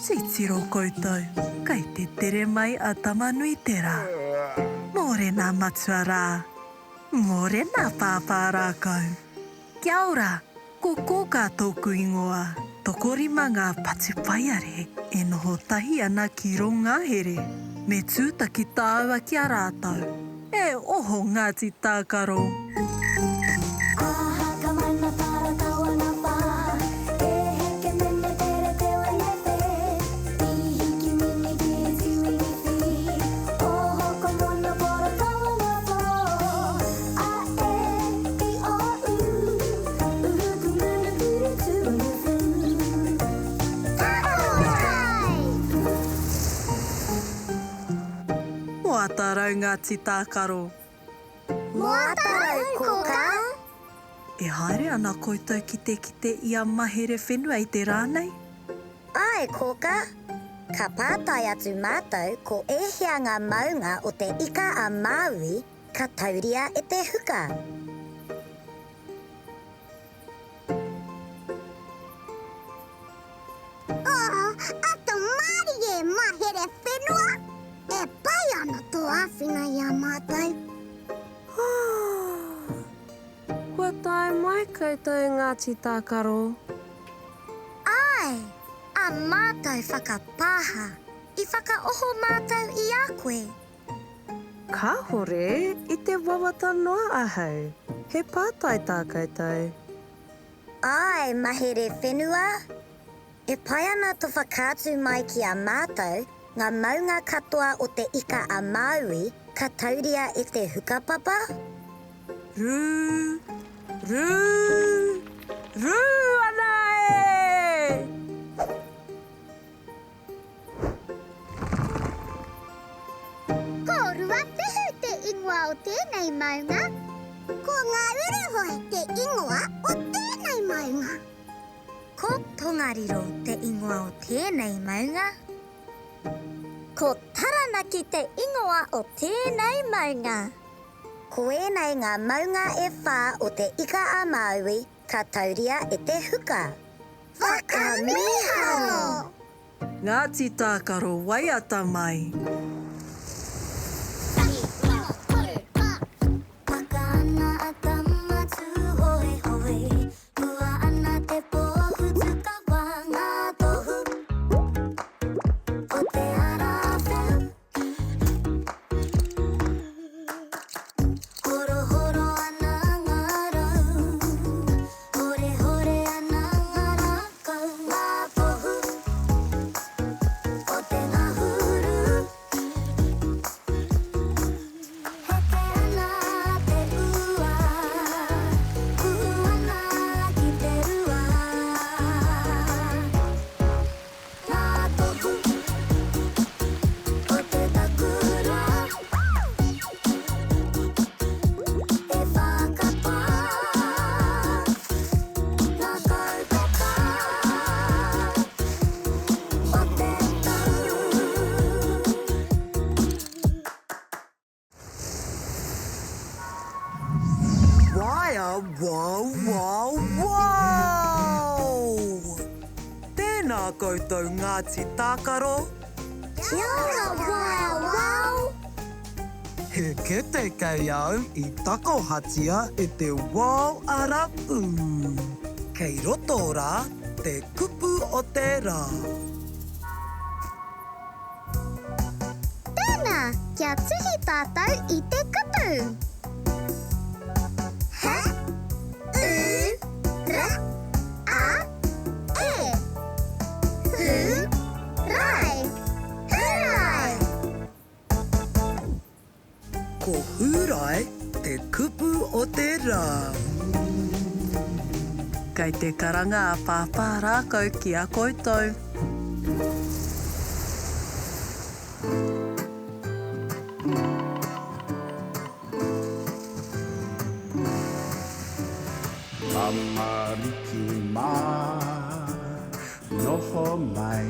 Titiro koutou, kei te tere mai a Tamanuiterā. Mōrena matua rā. Mōrena pāpā rākau. Kia ora, ko Kōkā tōku ingoa. Tokorima ngā patupaiarehe e noho tahi ana ki rō ngahere. Me tūtaki tāua ki a rātou. E oho Ngāti Tākaro! Moatarau Ngāti Tākaro. Moatarau Kōkā. E haere ana koutou ki te kite i a Mahere Whenua i te rā nei? Āe Kōkā. Ka pātai atu mātou ko ēhea ngā maunga o Te Ika a Māui ka tauria e te huka. Oh, ata mārie mahere whenua! E pai ana tō āwhina i a mātou. Oh, kua tae mai koutou Ngāti Tākaro. Āe, a mātou whakapāha, i whakaoho mātou i a koe. Kāhore i te wawata noa ahau, he pātai tā koutou. Āe, mahere whenua, e pai ana to whakaatu mai ki a mātou ngā maunga katoa o Te Ika a Māui ka tauria e te hukapapa? Rū, rū, rū ana e! Ko Ruapehu te ingoa o tēnei maunga. Ko Ngāuruhoe te ingoa o tēnei maunga. Ko Tongariro te ingoa o tēnei maunga. Ko Taranaki te ingoa o tēnei maunga. Ko ēnei ngā maunga e whā o Te Ika-a-Māui ka tauria e te huka. Whakamīharo! Ngāti Tākaro waiata mai. Paka ana a Tama tūhoehoe, Pua ana te pōhutukawa ngā tohu o te ara wheu. Horohoro ana ngā rau, horehore ana ngā rākau, ngā tohu o te ngahuru. Heke ana te ua, kuhu ana ki te rua. Ngā tohu o te takura E whakapā ngā kaupapa o te tau. Waea wow wow wow! Tēnā koutou Ngāti Tākaro! Kia ora Waea wow! He kete kei au i takohatia e te wao arapū. Kei roto rā te kupu o te rā. Tēnā, kia tuhi tātou i te kupu. H, U, R, A, E. Hu, rai. Hūrae! Ko Hūrae te kupu o te rā. Kei te karanga a Pāpā Rākau ki a koutou. Tamariki mā, noho mai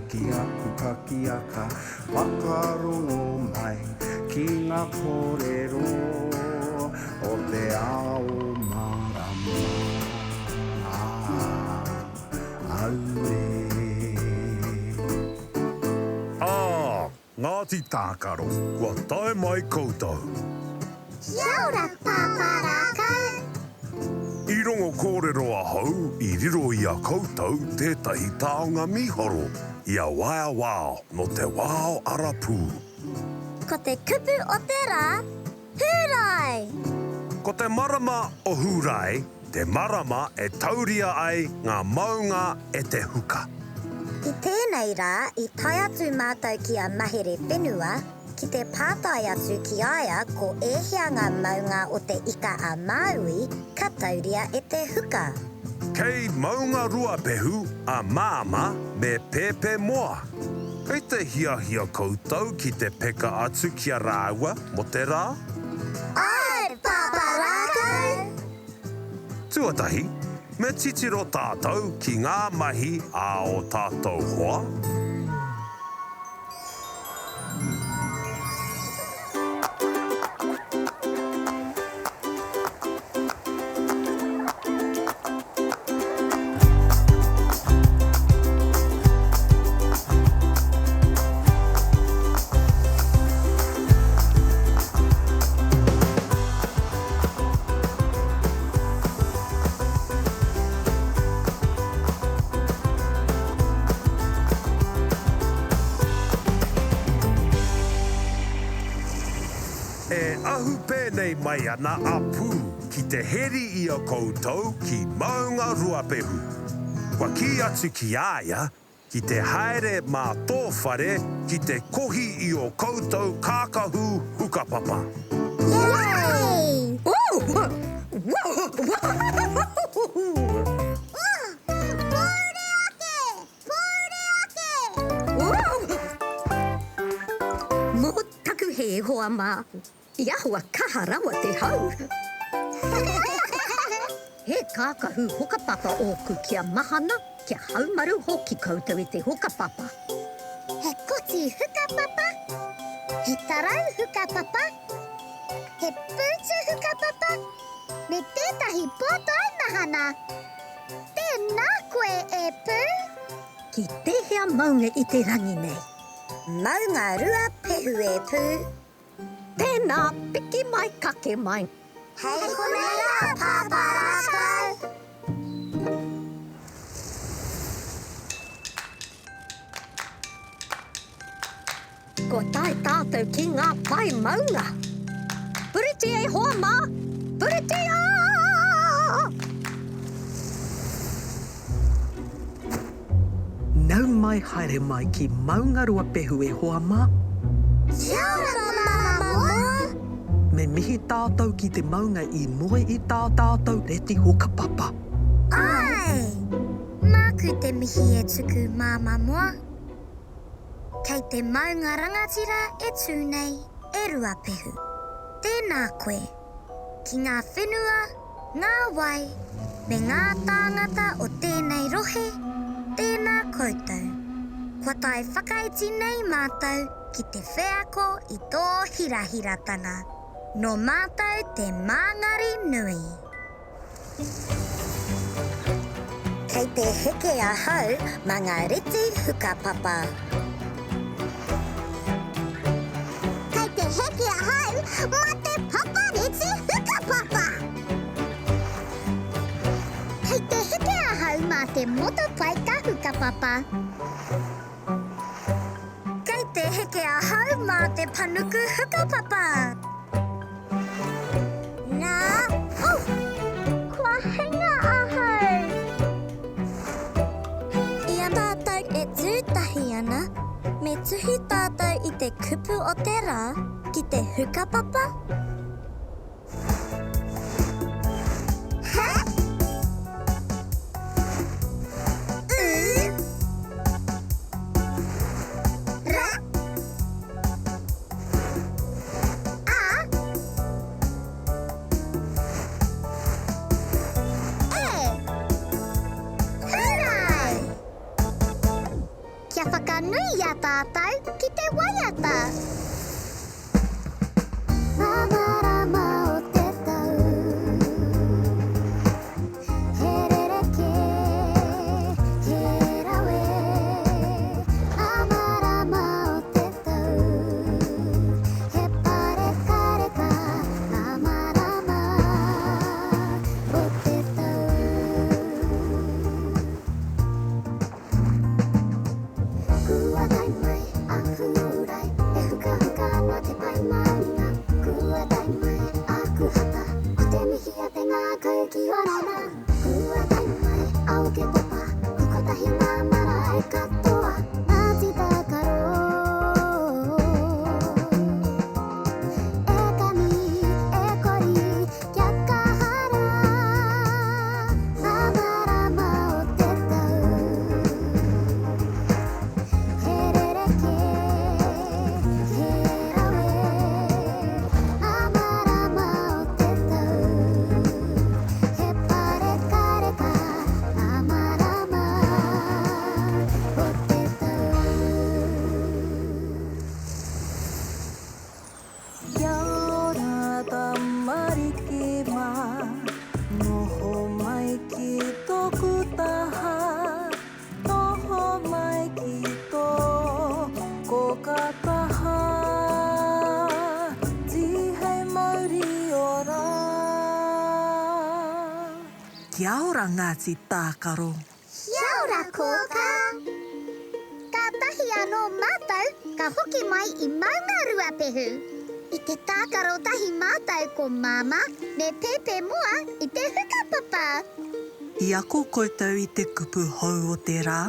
ki aku pakiaka, whakarongo mai ki ngā kōrero o te ao mārama. Auē. Ngāti Tākaro, kua tae mai koutou. Kia ora, Pāpā Rākau. I rongo kōrero ahau i riro i a koutou tētahi taonga mīharo, i a Waea Wao nō te wao arapū. Ko te kupu o te rā, Hūrae! Ko te marama o Hūrae te marama e tauria ai ngā maunga e te huka. I tēnei rā i tae atu mātou ki a Mahere Whenua ki te pātai atu ki a ia ko ēhea ngā maunga o Te Ika a Māui ka tauria e te huka. Kei Maungaruapehu a Māmā me Pēpē Moa. Kei te hiahia koutou ki te peka atu ki a rāua mō te rā? Āe, Pāpā Rākau! Tuatahi, me titiro tātou ki ngā mahi a ō tātou hoa. E ahu pēnei mai ana a Pū ki te heri i a koutou ki Maunga Ruapehu. Kua kī atu ki a ia ki te haere mā tō whare ki te kohi i ō koutou kākahu hukapapa. Yay! Pōuri ake! Pōuri ake! Mō taku hē, hoa mā, I ahua kaha rawa te hau. He kākahu hukapapa ōku kia mahana, kia haumaru hoki koutou i te hukapapa. He koti hukapapa, he tarau hukapapa, he pūtu hukapapa, me tētahi pōtae mahana. Tēnā koe e Pū! Ki tēhea maunga i te rangi nei? Maunga Ruapehu e Pū! Tēnā, piki mai, kake mai. Hei konei rā, Pāpā Rākau! Kua tae tātou ki ngā pae maunga. Puritia e hoa mā! Puritia! Nau mai haere mai ki Maungaruapehu e hoa ma. Kia ora Mama Moa. Me mihi tātou ki te maunga i moe i tā tātou reti hukapapa. Ae! Māku te mihi e tuku Māmā Moa. Kei te maunga rangatira e tū nei e Ruapehu. Tēnā koe. Ki ngā whenua ngā wai me ngā tāngata o tēnei rohe, tēnā koutou. Kua tae whakaiti nei mātou ki te wheako i tō hirahiratanga. Nō mātou te māngari nui. Kei te heke ahau mā ngā reti hukapapa. Kei te heke ahau mā te papa reti hukapapa. Kei te heke ahau mā te motopaika hukapapa. Kei te heke ahau mā te panuku hukapapa. Nā, oh! Kua hinga ahau! I a tātou e tū tahi ana, me tuhi tātou i te kupu o te rā ki te hukapapa? He? U? Ra? A. E. Hūrae! Kia whakanui i a tātou ki te waiata. Ngā marama o te tau, he rerekē, he rawe. Ngā marama o te tau. Kua tae mai a Hūrae, e hukahuka ana te pae maunga. Kua tae mai a Kuhata, ko te mihi a te ngākau ki Orana. Kua tae mai a Okepopa, ko kotahi ngā marae katoa. Ngāti Tākaro. E kani, e kori, kia kaha rā. Ngā marama o te tau. He rerekē, he rawe. Ngā marama o te tau. He pārekareka ngā marama o te tau. Kia ora tamariki mā, noho mai ki tōku taha, noho mai ki tō kōkā taha, tīhei mauri ora. Kia ora Ngāti Tākaro. Kia ora kōkā! Kātahi anō mātou ka hoki mai i Maungaruapehu. I te tākaro tahi mātou ko Māmā me Pēpē Moa i te hukapapa. I ako koutou i te kupu hou o te rā?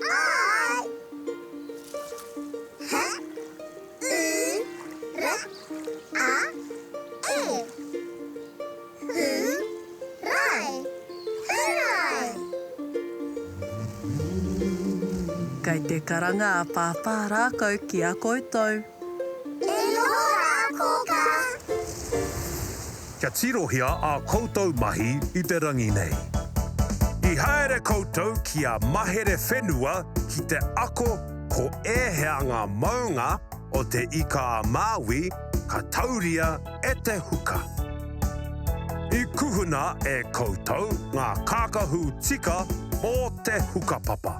Āe! H, U, R, A, E. Hū, rae, hūrae! Kei te karanga a Pāpā Rākau ki a koutou. E noho rā, Kōkā! Kia tirohia ā koutou mahi i te rangi nei. I haere koutou ki a Mahere Whenua ki te ako ko ēhea ngā maunga o Te Ika-a-Māui ka tauria e te huka. I kuhuna e koutou ngā kākahu tika mō te hukapapa.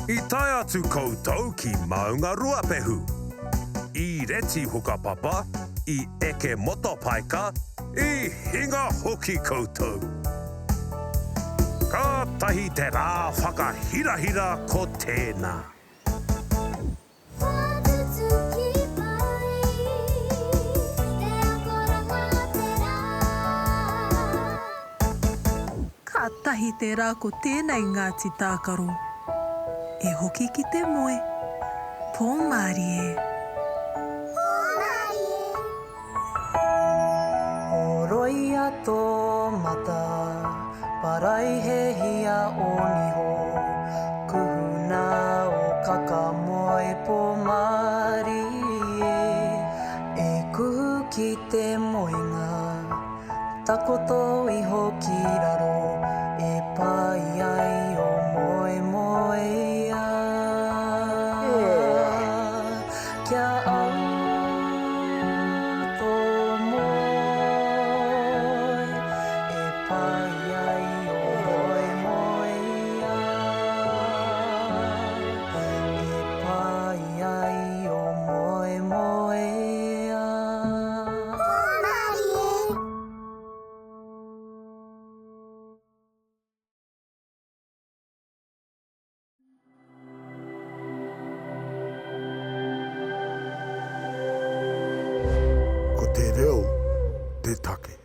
I tae atu koutou ki Maunga Ruapehu. I reti hukapapa, i eke motopaika, i hinga hoki koutou. Kātahi te rā whakahirahira ko tēnā. Kātahi te rā ko tēnei Ngāti Tākaro. E hoki ki te moe. Pō mārie. Pō mārie. Horoia tō mata, paraihehia ō niho, kuhuna ō kakamoe pō mārie, e kuhu ki te moenga, takoto iho ki raro, e pai ai ō moemoeā. Kia au tō moe e pai ai ō moemoeā, e pai ai ō moemoeā. Hōmarie! Ko te reo te take.